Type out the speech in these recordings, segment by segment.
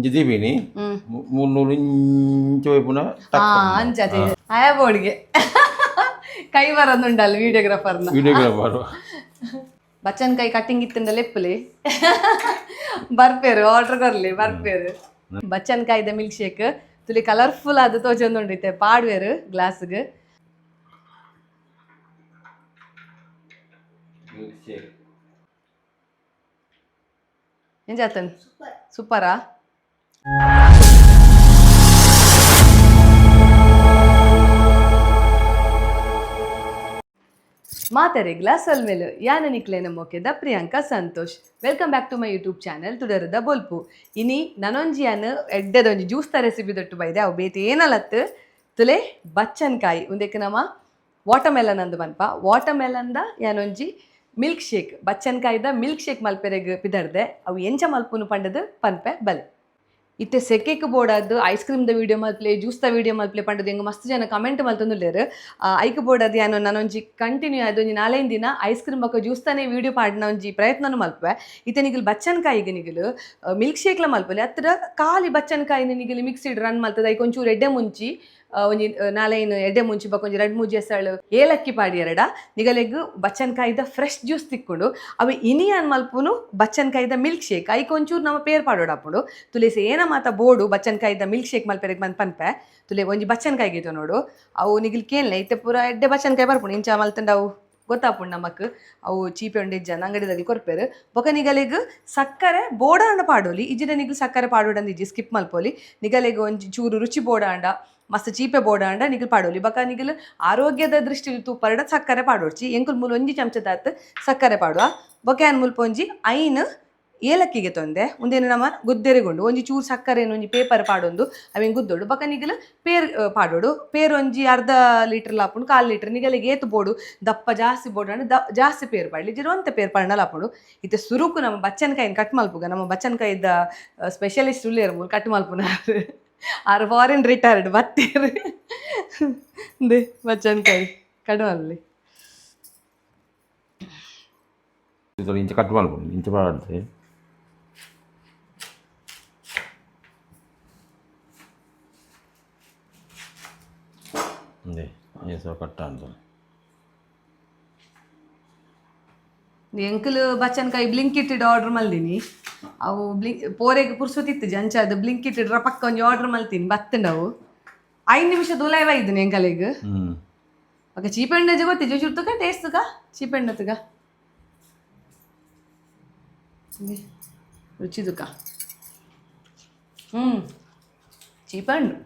ಇಂಚ ದೀಪಿನಿ ಮೂರು ಇಂಚ ಒಯ್ಪುನ. ಹಾ, ಅಂಚ ಆಯ ಬೋರ್ಡ್ಗೆ ಕೈ ಬರೋದುಂಡಲ್ಲ ವಿಡಿಯೋಗ್ರಾಫರ್ನ. ವಿಡಿಯೋಗ್ರಾಫರ್. ಬಚ್ಚನ್ ಕೈ ಕಟ್ಟಿಂಗ್ ಇತ್ತಂಡ ಲೆಪ್ಪಲಿ, ಬರ್ಪೇರು, ಆರ್ಡರ್ ಕೊರ್ಲಿ, ಬರ್ಪೇರು. ಬಚ್ಚನ್ ಕಾಯ್ದ ಮಿಲ್ಕ್ ಶೇಕ್ ತುಲಿ ಕಲರ್ಫುಲ್ ಆದ್ ತೋಜೊಂದುಂಡಿತ್ತೆ. ಪಾಡ್ವೇರು ಗ್ಲಾಸ್ಗ್. ಎಂಜಾತನ್? ಸೂಪರಾ? ಮಾತರೆ ಗ್ಲಾಸ್ ಅಲ್ಮೇಲು ಯಾನ ನಿಕ್ಲೇನ ಮೊಕೆದ Priyanka Santosh. Welcome back to my YouTube channel ತುಡರದ ಬೊಲ್ಪು. ಇನಿ ನನೊಂಜಿ ಯಾನ್ ಎಡ್ಡೆದೊಂಜಿ ಜ್ಯೂಸ್ದ ರೆಸಿಪಿ ದೊಟ್ಟು ಬೈದೆ. ಅವು ಬೇತೆ ಏನಲತ್ತು, ತುಲೆ ಬಚ್ಚನ್ಕಾಯಿ. ಉಂದೆಕ್ ನಮ ವಾಟರ್ ಮೆಲನ್ ಅಂದ್ ಪನ್ಪ. ವಾಟರ್ ಮೆಲನ್ದ ಯಾನೊಂಜಿ ಮಿಲ್ಕ್ ಶೇಕ್, ಬಚ್ಚನ್ಕಾಯಿದ ಮಿಲ್ಕ್ ಶೇಕ್ ಮಲ್ಪೆರೆಗ್ ಪಿದರ್ದೆ. ಅವು ಎಂಚ ಮಲ್ಪುನು ಪಂಡದು ಪನ್ಪೆ, ಬಲೆ. ಇತ್ತೆ ಸೆಕೆಕ್ ಬೋಡಾದ್ ಐಸ್ ಕ್ರೀಮ್ದ ವೀಡಿಯೋ ಮಲ್ಪ್ಲೆ, ಜ್ಯೂಸ್ದ ವೀಡಿಯೋ ಮಲ್ಪ್ಲೆ ಪಂಡದು ಎಂಕ್ ಮಸ್ತ್ ಜನ ಕಮೆಂಟ್ ಮಲ್ತೊಂದುಲ್ಲೆರ್. ಐಕ್ ಬೋಡಾದ್ ಯಾನ್ ನನೊಂಜಿ ಕಂಟಿನ್ಯೂ ಆದ್ ಒಂಜಿ ನಾಲೈನ್ ದಿನ ಐಸ್ ಕ್ರೀಮ್ ಬೊಕ್ಕ ಜ್ಯೂಸ್ದಾನೆ ವೀಡಿಯೋ ಪಾಡಿನ ಒಂಜಿ ಪ್ರಯತ್ನನು ಮಲ್ಪುವೆ. ಇತ್ತೆ ನಿಗುಲು ಬಚ್ಚನ್ಕಾಯಿಗ್ ನಿಗುಲು ಮಿಲ್ಕ್ ಶೇಕ್ಲ ಮಲ್ಪೊಲಿ, ಅತ್ತ್ಡ ಖಾಲಿ ಬಚ್ಚನ್ಕಾಯಿನ ನಿಗುಲು ಮಿಕ್ಸಿಡ್ ರನ್ ಮಲ್ತದ ಐಕ್ ಒಂಚೂರು ಎಡ್ಡೆ ಮುಂಚಿ, ಒಂಜಿ ನಾಲೈನ್ ಎಡ್ಡೆ ಮುಂಚಿ ಬೊಕ್ಕ ಒಂಜಿ ರಡ್ಡ್ ಮೂಜಿ ಎಸಳು ಏಲಕ್ಕಿ ಪಾಡಿಯೆರಡ ನಿಗಲೆಗ್ ಬಚ್ಚನ್ಕಾಯಿದ ಫ್ರೆಶ್ ಜ್ಯೂಸ್ ತಿಕ್ಕುಂಡು. ಅವು ಇನಿ ಯಾನ್ ಮಲ್ಪುನು ಬಚ್ಚನ್ಕಾಯಿದ ಮಿಲ್ಕ್ ಶೇಕ್. ಐಕ್ ಒಂಚೂರು ನಮ ಪೇರ್ ಪಾಡೋಡಾಪುಂಡು. ತುಲೇಸಿ ಏನ ಮಾತ ಬೋಡು ಬಚ್ಚನ್ಕಾಯಿದ ಮಿಲ್ಕ್ ಶೇಕ್ ಮಲ್ಪೆರೆಗ್ ಮನ್ ಪನ್ಪೆ. ತುಲೆ, ಒಂಜಿ ಬಚ್ಚನ್ಕಾಯಿ ಗೀತ ನೋಡು. ಅವು ನಿಗಿಲ್ ಕೇನ್ಲೆ, ಇತ್ತೆ ಪೂರ ಎಡ್ಡೆ ಬಚ್ಚನ್ಕಾಯಿ ಬರ್ಪುಂಡು. ಇಂಚ ಮಲ್ತಂಡ ಅವು ಗೊತ್ತಾಪುಂಡು ನಮಕ್ ಅವು ಚೀಪೆ ಉಂಡು ಇಜ್ಜಂದ್ ಅಂಗಡಿದಾಗಲಿ ಕೊರ್ಪೆರ್. ಬೊಕ ನಿಗಲೆಗ್ ಸಕ್ಕರೆ ಬೋಡಾಂಡ ಪಾಡೊಲಿ, ಇಜ್ಜಿಡ ನಿಗಲ್ ಸಕ್ಕರೆ ಪಾಡೊಡಂದ್ ಇಜ್ಜಿ, ಸ್ಕಿಪ್ ಮಲ್ಪೊಲಿ. ನಿಗಲೆಗ್ ಒಂಜಿ ಚೂರು ರುಚಿ ಬೋಡಾಂಡ, ಮಸ್ತ್ ಚೀಪೆ ಬೋಡಾಂಡ ನಿಗಲ್ ಪಾಡೊಲಿ. ಬೊಕ ನಿಗಲ್ ಆರೋಗ್ಯದ ದೃಷ್ಟಿಡ್ ತೂಪರ್ಡ ಸಕ್ಕರೆ ಪಾಡೊಡ್ಚಿ. ಎಂಕುಲು ಮೂಲು ಒಂಜಿ ಚಮಚದಾತ್ ಸಕ್ಕರೆ ಪಾಡುವ. ಬೊಕ ಯಾನ್ ಮುಲ್ಪ ಒಂಜಿ ಐನ್ ಏಲಕ್ಕಿಗೆ ತೊಂದೆ. ಉಂದೆನ್ ನಮ ಗುದ್ದೆರೆಗುಂಡು. ಒಂಜಿ ಚೂರು ಸಕ್ಕರೆನ್ ಒಂಜಿ ಪೇಪರ್ ಪಾಡೊಂದು ಅವೆನ್ ಗುದ್ದೊಡು. ಬೊಕ ನಿಗಲ್ ಪೇರ್ ಪಾಡೊಡು. ಪೇರ್ ಒಂಜಿ ಅರ್ಧ ಲೀಟರ್ ಆಪುಂಡು, ಕಾಲ್ ಲೀಟರ್. ನಿಗಲಿಗೆ ಏತ್ ಬೋಡು, ದಪ್ಪ ಜಾಸ್ತಿ ಬೋಡಾಂಡ ಜಾಸ್ತಿ ಪೇರ್ ಪಾಡ್ಲಿ, ಇಜ್ಜಿಡ ಒಂತೆ ಪೇರ್ ಪಾಡ್ಂಡಲ ಆಪುಂಡು. ಇತ್ತೆ ಸುರುಕು ನಮ್ಮ ಬಚ್ಚನ್ಕಾಯಿನ ಕಟ್ ಮಲ್ಪುಗ. ನಮ್ಮ ಬಚ್ಚನ್ಕಾಯಿದ ಸ್ಪೆಷಲಿಸ್ಟ್ ಉಲ್ಲೆರ್ ಮೂಲು ಕಟ್ ಮಲ್ಪುನಾರ್. ಆರ್ ಫಾರಿನ್ ರಿಟೈರ್ಡ್ ಬತ್ತೀರ್. ದೆ ಬಚ್ಚನ್ಕಾಯಿ ಕಟ್ ಮಲ್ಲಿ. ಇಂಚ ಕಟ್ ಮಲ್ಪುನು, ಇಂಚ ಪಾಡ್ದು. ಇಂದೆ ಏಸೋ ಕಟ್ ಆಂಡ್. ಎಂಕುಲು ಬಚ್ಚನ್ಕಾಯಿ ಬ್ಲಿಂಕಿಟ್ ಆರ್ಡರ್ ಮಲ್ದಿನಿ. ಅವು ಬ್ಲಿಂಕ್ ಪೋರೆಗ್ ಪುರ್ಸೊತಿತ್ತು ಅಂಚಾದ್ ಬ್ಲಿಂಕಿಟ್ ರಪಕ್ಕ ಒಂಜಿ ಆರ್ಡರ್ ಮಲ್ತೀನಿ, ಬತ್ತಂಡ ಅವು. 5 ನಿಮಿಷ ದೂಲಾಯ್ ಇದ್ದೀನಿ ಎಂಕಲೆಗ್. ಓಕೆ, ಚೀಪೆಂಡ ಗೊತ್ತಿಜ್ಜಿ, ಚೂರು ತುಕ ಟೇಸ್ಟ್ ತುಕ, ಚೀಪೆಂಡ ತುಕ, ರುಚಿ ತುಕ. ಚೀಪಂಡು.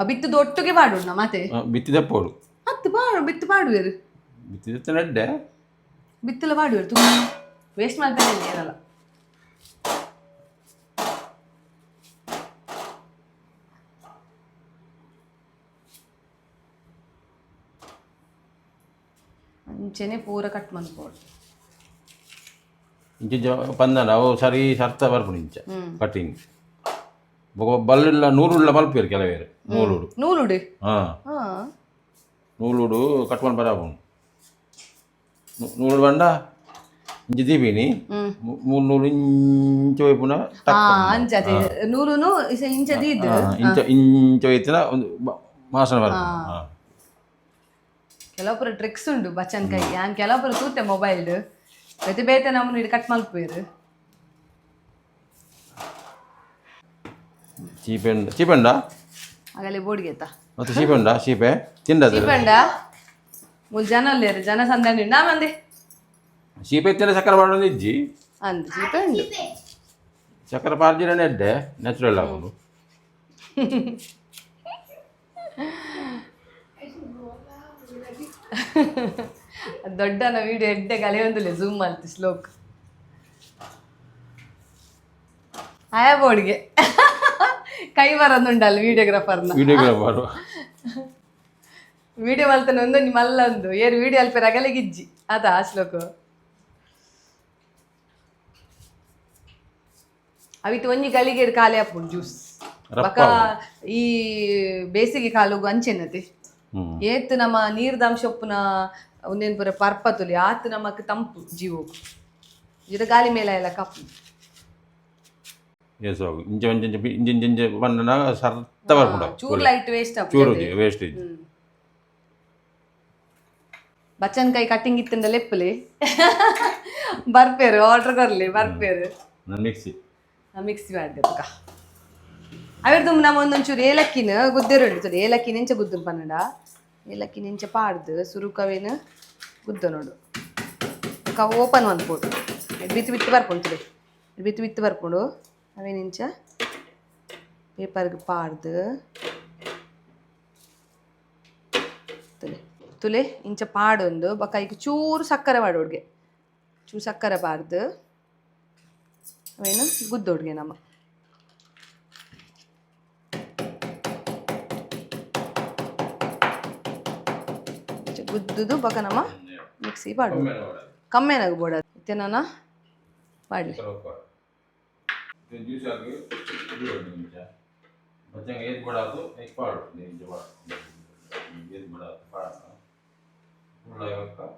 ಬಿತ್ತುದು ಒಟ್ಟುಗೆ ಪಾಡೋಣ ಮತ್ತೆ. ಬಿತ್ತಿ ದಪ್ಪೋಡು. ಅತ್ತು ಪಾಡು, ಬಿತ್ತು ಪಾಡುವೆರು. ಬಿತ್ತಿ ದತ್ತ ನಡ್ಡೆ. ಬಿತ್ತಲ ಪಾಡುವೆರು, ತುಂಬ ವೇಸ್ಟ್ ಮಾಡ್ತಾನೆ ಏನಲ್ಲ. ಅಂಚೆನೆ ಪೂರ ಕಟ್ ಮಲ್ಪೋಡು. ಇಂಚ ಪಂದನ ಅವು ಸರಿ ಸರ್ತ ಬರ್ಪುಂಡು ಇಂಚ ಕಟಿಂಗ್. ಬೊಕ ಬಲ್லுಳ್ಳ ನೂಲುಳ್ಳ ಮಲ್ಪುವೆರ್ ಕೆಲವೇರು ನೂಲುಡು. ನೂಲುಡು? ಹಾ. ಹಾ. ನೂಲುಡು ಕಟ್ ಮಲ್ಪರೆ ಆಪುಂಡು. ನೂಲುಡು ಪಂಡ ಇಂಚ ದೀಪಿನಿ ಮೂರು ನೂಲು ಇಂಚ ಒಯ್ಪುನ. ಹಾ, ಅಂಚ ನೂಲುನು ಇಂಚ ದೀದ್. ಇಂಚ ಇಂಚ ಒಯ್ತಿನ ಒಂದು ಮಾಸನ ಬರ್ಪುಂಡು, ಹಾ. ಕೆಲವೊಬ್ಬರ ಟ್ರಿಕ್ಸ್ ಉಂಡು ಬಚ್ಚನ್ಕಾಯಿ. ಯಾನ್ ಕೆಲವೊಬ್ಬರು ತೂತೆ ಮೊಬೈಲ್, ಬೇತೆ ಬೇತೆ ನಮೂನಿ ಕಟ್ ಮಲ್ಪುವೆರು. ಚೀಪೆಂಡ, ಚೀಪೆಂಡ. ಆಗಲೇ ಬೋಡಿಗೆತ್ತ. ಮತ್ತೆ ಚೀಪೆಂಡ, ಚೀಪೆ ತಿಂಡದ. ಚೀಪೆಂಡ. ಮೂಲು ಜನ ಉಲ್ಲೇರು, ಜನ ಸಂದಣಿ ನಾ ಮಂದೆ. ಚೀಪೆ ತಿಂಡ ಸಕ್ಕರೆ ಪಾಡೊಂದು ಇಜ್ಜಿ. ಅಂದ್, ಚೀಪೆ ಉಂಡು. ಸಕ್ಕರೆ ಪಾಡ್ದಿರನೆ ಎಡ್ಡೆ, ನ್ಯಾಚುರಲ್ ಆಪುಂಡು. ದೊಡ್ಡನ ವಿಡಿಯೋ ಎಡ್ಡೆ ಕಲೆಯೊಂದುಲ್ಲೆ ಝೂಮ್ ಮಲ್ತಿ ಶ್ಲೋಕ್. ಆಯ ಬೋರ್ಡ್ಗೆ ಕೈ ಬರೋದುಂಡಲ್ಲ ವಿಡಿಯೋಗ್ರಾಫರ್ನ. ವಿಡಿಯೋಗ್ರಾಫರ್. ವಿಡಿಯೋ ಮಲ್ತನ ಒಂದೊಂಜಿ ಮಲ್ಲೊಂದು ಏರು ವಿಡಿಯೋ ಅಲ್ಪೆರ್ ಅಗಲೆಗಿಜ್ಜಿ ಅದ ಆ ಶ್ಲೋಕ. ಅವಿತ್ ಒಂಜಿ ಗಳಿಗೆಡ್ ಖಾಲಿ ಆಪುಂಡು ಜ್ಯೂಸ್. ಬಕ ಈ ಬೇಸಿಗೆ ಕಾಲಗು ಅಂಚೆನತೆ. ಏತ್ ನಮ್ಮ ನೀರ್ದ ಅಂಶ ಉಪ್ಪುನ ಉಂದೇನ್ ಪೂರ ಪರ್ಪತುಲಿ ಆತ್ ನಮಕ್ ತಂಪು ಜೀವೋಗು. ಇಜ ಗಾಲಿ ಮೇಲೆ ಎಲ್ಲ ಕಪ್ಪು. ಏಸು ಇಂಚ ಒಂಜಿ ಇಂಚ ಇಂಚ ಇಂಚ ಇಂಚ ಪಂಡ ಸರ್ತ ಬರ್ಪುಂಡು. ಚೂರು ಲೈಟ್ ವೇಸ್ಟ್. ಚೂರು ವೇಸ್ಟ್. ಬಚ್ಚನ್ಕಾಯಿ ಕಟ್ಟಿಂಗ್ ಇತ್ತಂಡ ಲೆಪ್ಪಲಿ, ಬರ್ಪೇರು, ಆರ್ಡರ್ ಕೊರ್ಲಿ, ಬರ್ಪೇರು. ನಾನು ಮಿಕ್ಸಿ. ಮಿಕ್ಸಿ ಮಾಡಿದೆ ಪಕ್ಕ. ಅವೆರ್ದು ನಮ್ಮ ಒಂದೊಂಚೂರು ಏಲಕ್ಕಿನ ಗುದ್ದೆರುಂಡು ತೋಡಿ. ಏಲಕ್ಕಿ ನೆಂಚ ಗುದ್ದು ಪನ್ನಡ, ಏಲಕ್ಕಿ ನೆಂಚ ಪಾಡ್ದು ಸುರುಕವೇನು ಗುದ್ದ ನೋಡು. ಬೊಕ್ಕ ಓಪನ್ ಮನ್ಪೊಡು. ಬಿತ್ತು ಬಿತ್ತು ಬರ್ಪುಂಡು ತೂಲೆ, ಬಿತ್ತು ಬಿತ್ತು ಬರ್ಪುಂಡು. ಅವೇನಿಂಚ ಪೇಪರ್ಗೆ ಪಾಡ್ದು ತುಲೆ ತುಲೆ ಇಂಚ ಪಾಡೊಂದು. ಬೊಕ್ಕ ಐಕ್ ಚೂರು ಸಕ್ಕರೆ ಪಾಡೊಡ್ಗೆ, ಚೂರು ಸಕ್ಕರೆ ಪಾಡ್ದು ಅವೇನು ಗುದ್ದೊಡ್ಗೆ ನಮ್ಮ. ಇಂಚ ಗುದ್ದುದು ಬೊಕ್ಕ ನಮ್ಮ ಮಿಕ್ಸಿ ಪಾಡು. ಕಮ್ಮೇನಾಗ ಬೋಡ ಇತ್ತೆ ನಾನು ಪಾಡ್ಲಿ. ಜ್ಯೂಸ್ ಹಾಕಿ ಬಚ್ಚಂಗ ಏತ್ ಬಡಾತು ಐಕ್ ಪಾಡು, ಇಂಚ ಪಾಡು, ಏತ್ ಬಡಾತು ಪಾಡ. ಫುಲ್ ಆಯ್ಕ ಪಾಡು.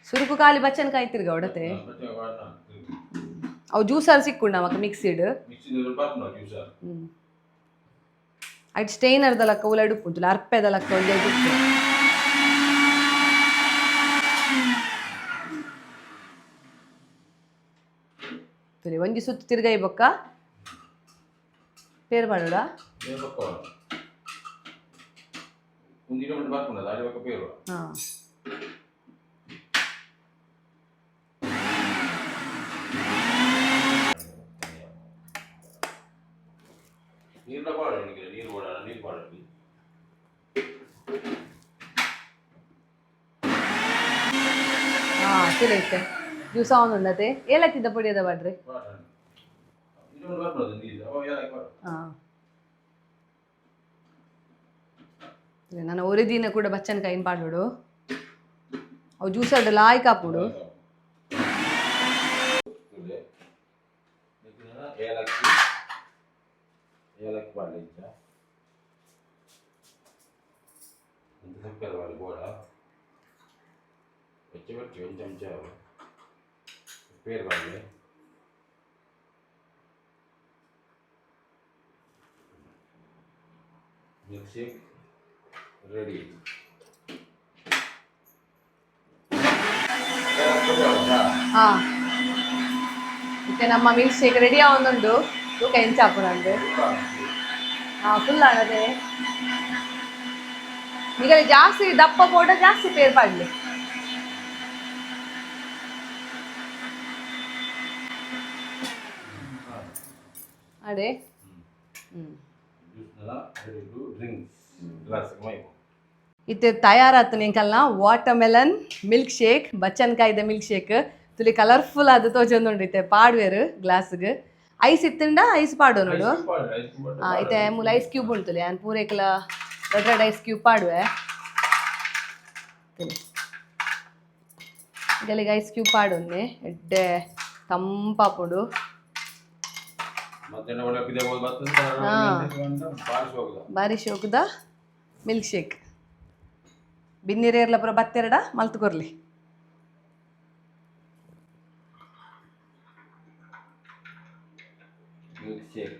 ಸುರುಕು ಖಾಲಿ ಬಚ್ಚನ್ಕಾಯಿ ತಿರ್ಗ ಹೊಡತೆ. ಅವು ಜ್ಯೂಸರ್ ಸಿಕ್ಕು ನಮಕ್ ಮಿಕ್ಸಿಡ್. ಮಿಕ್ಸಿ ಬರ್ಪುಂಡು ಜ್ಯೂಸರ್. ಐಟ್ ಸ್ಟೈನರ್ದ ಲಕ್ಕ ಉಲ ಉಪ್ಪುಂಟು, ಅರ್ಪೆದ ಲಕ್ಕ ಒಂಜಿ ಐಟ್ ಉಪ್ಪು. ತುಲಿ, ಒಂಜಿ ಸುತ್ತು ತಿರ್ಗೈ ಬೊಕ್ಕ ಪೇರ್ ಮಾಡೋಡ. ಒಂದು ಇರೋ ಬರ್ಪುಂಡು ದಾಡಿ ಬೊಕ್ಕ ಪೇರು. ಹಾಂ. ನೀರ್ನ ಪಾಡು, ನೀರು ಬೋಡ, ನೀರು ಪಾಡು. ಹಾಂ, ತುಲೆ ಇತ್ತೆ ಜ್ಯೂಸ್ ಅವನುಂಡತೆ. ಏಲಕ್ಕಿದ್ದ ಪೊಡಿ ಅದ ಬಾಡ್ರಿ. ಇದು ಬರ್ಪುಂಡು ನೀರು ಅವ ಏಲಕ್ಕಿ ಪಾಡು. ಹಾಂ, ನಾನು ಒರಿ ದಿನ ಕೂಡ ಬಚ್ಚನ್ಕಾಯಿನ ಪಾಡೋಡು. ಅವು ಜ್ಯೂಸ್ ಅಡ್ಡ ಲಾಯ್ಕ್ ಹಾಪುಡು. ಏಲಕ್ಕಿ, ಏಲಕ್ಕಿ ಪಾಡಲಿ ಇಂಚ. ಇಂಚ ಸಕ್ಕರೆ ಪಾಡಲಿ ಬೋಡ ಹೆಚ್ಚು ಬಚ್ಚಿ ಒಂದು ಚಮಚ ಪೇರು ಪಾಡಲಿ. Milk shake ready. ಹಾಂ, ಮತ್ತೆ ನಮ್ಮ ಮಿಲ್ಕ್ ಶೇಕ್ ರೆಡಿ ಆವೊಂದುಂಡು. ತೂಕ ಎಂಚ ಆಪುನಂದು. ಹಾಂ, ಫುಲ್ ಆನದೆ. ನಿಗಲಿ ಜಾಸ್ತಿ ದಪ್ಪ ಪೋಡ, ಜಾಸ್ತಿ ಪೇರ್ ಪಾಡ್ಲಿ. ಅಡೆ ಹ್ಮ್. Ready to drink glass. ಇತ್ತೆ ತಯಾರಾತು ನಿಂಕಲ್ನ ವಾಟರ್ ಮೆಲನ್ ಮಿಲ್ಕ್ ಶೇಕ್, ಬಚ್ಚನ್ಕಾಯ್ದ ಮಿಲ್ಕ್ ಶೇಕ್. ತುಲಿ ಕಲರ್ಫುಲ್ ಆದ್ ತೋಜೊಂದುಂಡು. ಇತ್ತೆ ಪಾಡ್ವೇರು ಗ್ಲಾಸ್ಗ್. ಐಸ್ ಇತ್ತುಂಡ ಐಸ್ ಪಾಡು ನೋಡು. ಇತ್ತೆ ಮೂಲ ಐಸ್ ಕ್ಯೂಬ್ ಉಂಟುಲೆ, ಯಾನ್ ಪೂರೇಕಲ ರೆಡ್ ರೆಡ್ ಐಸ್ ಕ್ಯೂಬ್ ಪಾಡುವೆ. ತುಲೆ, ಗಲಿಗೆ ಐಸ್ ಕ್ಯೂಬ್ ಪಾಡೊನ್ನೆ, ಎಡ್ಡೆ ತಂಪಾಪುಂಡು. ಮಧ್ಯಾಹ್ನ ಒಳಗೆ ಬಾರಿಸಿ ಹೋಗುದ. ಬಾರಿ ಶೋಕುದ ಮಿಲ್ಕ್ ಶೇಕ್. ಬಿನ್ನಿರೇರ್ಲ ಪೂರ ಬತ್ತೆರಡ ಮಲ್ತು ಕೊರ್ಲಿ. Milk shake.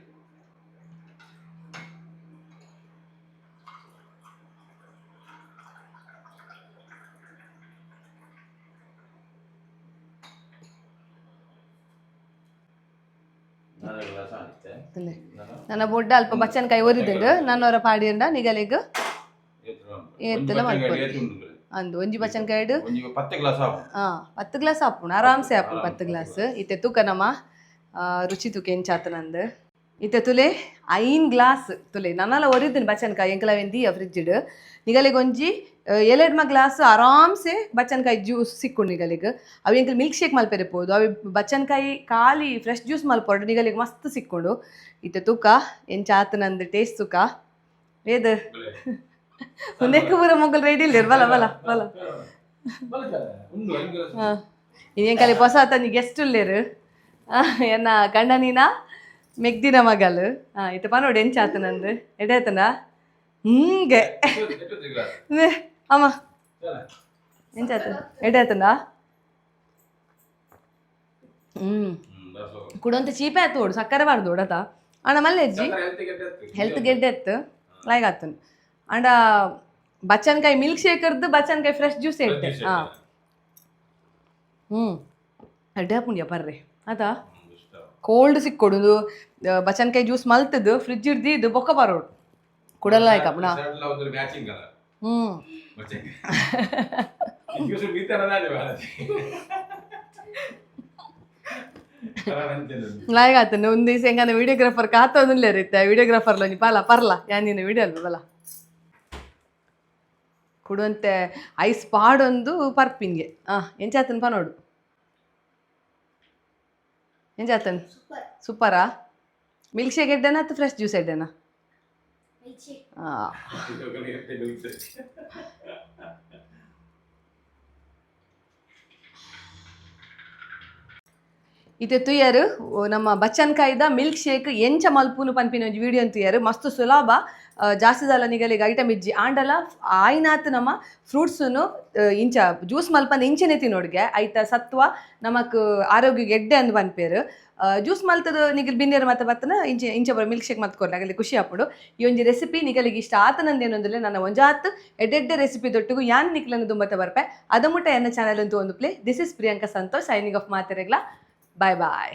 ಗ್ಲಾಸ್ ಆಣಿತ್ತೆ. ತಿನ್ನೆ. ನನ್ನ ಬೊಡ್ಡ ಅಲ್ಪ ಬಚ್ಚನ್ಕಾಯಿ ಒರಿದುಂಡು, ನನ್ನವರ ಪಾಡಿಂಡ ನಿಗಲಿಗ್ ಏತುಲ ಮಲ್ಪೊಲಿ. ಅಂದು ಒಂಜಿ ಬಚ್ಚನ್ಕಾಯಿಡ್. ಒಂಜಿ 10 ಗ್ಲಾಸ್ ಆವು. ಹಾ, 10 ಗ್ಲಾಸ್ ಆಪುಂಡು, ಆರಾಮ್ಸೆ ಆಪುಂಡು 10 ಗ್ಲಾಸ್. ಇತ್ತೆ ತೂಕ ನಮ್ಮ ರುಚಿ ತೂಕ ಎಂಚಾತ ನಂದು. ಇತ್ತೆ ತುಲೆ, 5 ಗ್ಲಾಸ್ ತುಲೆ. ನನ್ನಲ ಒರಿದಿನ ಬಚ್ಚನ್ಕಾಯಿ ಎಂಕಲ ದೀಯ ಫ್ರಿಜ್ಡ್. ನಿಗಲಿಗೆ ಒಂಜಿ ಏಳೆಡ್ಮ ಗ್ಲಾಸ್ ಆರಾಮ್ಸೆ ಬಚ್ಚನ್ಕಾಯಿ ಜ್ಯೂಸ್ ಸಿಕ್ಕು ನಿಗಲಿಗೆ. ಅವು ಎಂಕಲ್ ಮಿಲ್ಕ್ ಶೇಕ್ ಮಲ್ಪೆರೆ ಪೋದು, ಅವು ಬಚ್ಚನ್ಕಾಯಿ ಖಾಲಿ ಫ್ರೆಶ್ ಜ್ಯೂಸ್ ಮಲ್ಪೊಡು, ನಿಗಲಿಗೆ ಮಸ್ತ್ ಸಿಕ್ಕೊಂಡು. ಇತ್ತೆ ತೂಕ ಎಂಚಾತ ನಂದು ಟೇಸ್ಟ್ ತೂಕ. ವೇದ ಒಂದೇಕು ಪೂರ ಮೊಗಲ್ ರೆಡಿ ಇಲ್ಲ. ಬಲ ಬಲ ಬಲ. ಉಂಡು 5 ಗ್ಲಾಸ್. ಎಂಕಲೆ ಹೊಸ ತಂಜಿ ಗೆಸ್ಟ್ ಉಲ್ಲೇರು, ಎನ್ನ ಗಂಡನಿನ ಮೆಗ್ದಿನ ಮಗಲ್. ಇತ್ತೆ ಪನೋಡು ಎಂಚಾತ ನಂದು. ಎಡೆ ಆತನ ಹಂಗೆ. ಗ್ಲಾಸ್. ಅಮ್ಮ. ಎಂಚಾತು? ಎಡ್ಡೆ ಆತಂದ. ಕುಡೊಂತ ಚೀಪೆ ಆತು ಓಡು, ಸಕ್ಕರೆ ಬಾರ್ದು ಓಡತ ಅಣ್ಣ ಮಲ್ಲೆಜ್ಜಿ. ಹೆಲ್ತ್ ಗೆಡ್ಡೆ ಎತ್ತು ಲೈಕ್ ಆತನ್. ಅಂಡ ಬಚ್ಚನ್ಕಾಯಿ ಮಿಲ್ಕ್ ಶೇಕರ್ದು ಬಚ್ಚನ್ಕಾಯಿ ಫ್ರೆಶ್ ಜ್ಯೂಸ್ ಎಡ್ಡೆ. ಹಾಂ ಎಡ್ಡೆ ಪುಣ್ಯ ಪರ್ರೆ ಆತಾ. ಕೋಲ್ಡ್ ಸಿಕ್ಕೊಡು ಬಚ್ಚನ್ಕಾಯಿ ಜ್ಯೂಸ್ ಮಲ್ತದ್ದು ಫ್ರಿಜ್ ಹಿಡ್ದು ಬೊಕ್ಕ ಬರೋಡು ಕುಡಲ್ಲ ಆಯ್ಕಪ್ಪಣ. Matching colour. ಲಾಯಕ್ ಆತನ. ಒಂದು ದಿವಸ ಹೆಂಗಂದ್ರೆ ವಿಡಿಯೋಗ್ರಾಫರ್ ಕಾತೋದಿಲ್ಲ ರೀತೆ ವಿಡಿಯೋಗ್ರಾಫರ್ ಲೊಂಜಿ ಪಲ ಪರ್ಲ ಯಾನ್ ನಿನ್ನ ವಿಡಿಯೋ ಅಲ್ವ ಬಲ ಕುಡುವಂತೆ ಐಸ್ ಪಾಡೊಂದು ಪರ್ಪಿನ್ಗೆ. ಆ ಎಂಚಾತನ್ ಪ ನೋಡು, ಎಂಚಾತನ್? ಸೂಪರಾ? ಮಿಲ್ಕ್ ಶೇಕ್ ಎಡ್ಡೆನಾ ಅಥವಾ ಫ್ರೆಶ್ ಜ್ಯೂಸ್ ಎಡ್ಡೆನಾ? ಆ. ಇತ್ತೆ ತುಯ್ಯರು ನಮ್ಮ ಬಚ್ಚನ್ಕಾಯ್ದ ಮಿಲ್ಕ್ ಶೇಕ್ ಎಂಚ ಮಲ್ಪುನು ಪನ್ಪಿನ ಒಂಜಿ ವಿಡಿಯೋ ತುಯ್ಯರು. ಮಸ್ತ್ ಸುಲಭ. ಜಾಸ್ತಿ ದಾಲ ನಿಗಲಿಗೆ ಐಟಮ್ ಇಜ್ಜಿ. ಆಂಡಲ ಆಯ್ನಾತ್ ನಮ್ಮ ಫ್ರೂಟ್ಸುನು ಇಂಚ ಜ್ಯೂಸ್ ಮಲ್ಪಂದ ಇಂಚನೆ ತಿನ್ನೋಡ್ಗೆ ಐತ ಸತ್ವ ನಮಕ್ ಆರೋಗ್ಯಕ್ಕೆ ಎಡ್ಡೆ ಅಂದ್ ಪನ್ಪೇರು. ಜ್ಯೂಸ್ ಮಲ್ತದ ನಿಗಲ್ ಬಿನ್ನೇರು ಮತ್ತೆ ಬತ್ತನ ಇಂಚ ಇಂಚ ಬರೋ ಮಿಲ್ಕ್ ಶೇಕ್ ಮಲ್ತ್ ಆಗಲಿ ಖುಷಿ ಆಪುಡು. ಈ ಒಂಜಿ ರೆಸಿಪಿ ನಿಗಲಿಗೆ ಇಷ್ಟ ಆತನಂದೇನೊಂದಿಲ್ಲ. ನನ್ನ ಒಂಜಾತ್ ಎಡ್ಡೆಡ್ಡೆ ರೆಸಿಪಿ ದೊಟ್ಟುಗು ಯಾನ್ ನಿಕ್ಲನ್ನು ದುಂಬತ್ತ ಬರ್ಪೆ. ಅದ ಮುಟ್ಟ ಎನ್ನ ಚಾನೆಲ್ ಅಂತೂ ಒಂದು play. This is Priyanka Santosh signing off. ಮಾತೆರೆಗ್ಲ bye bye.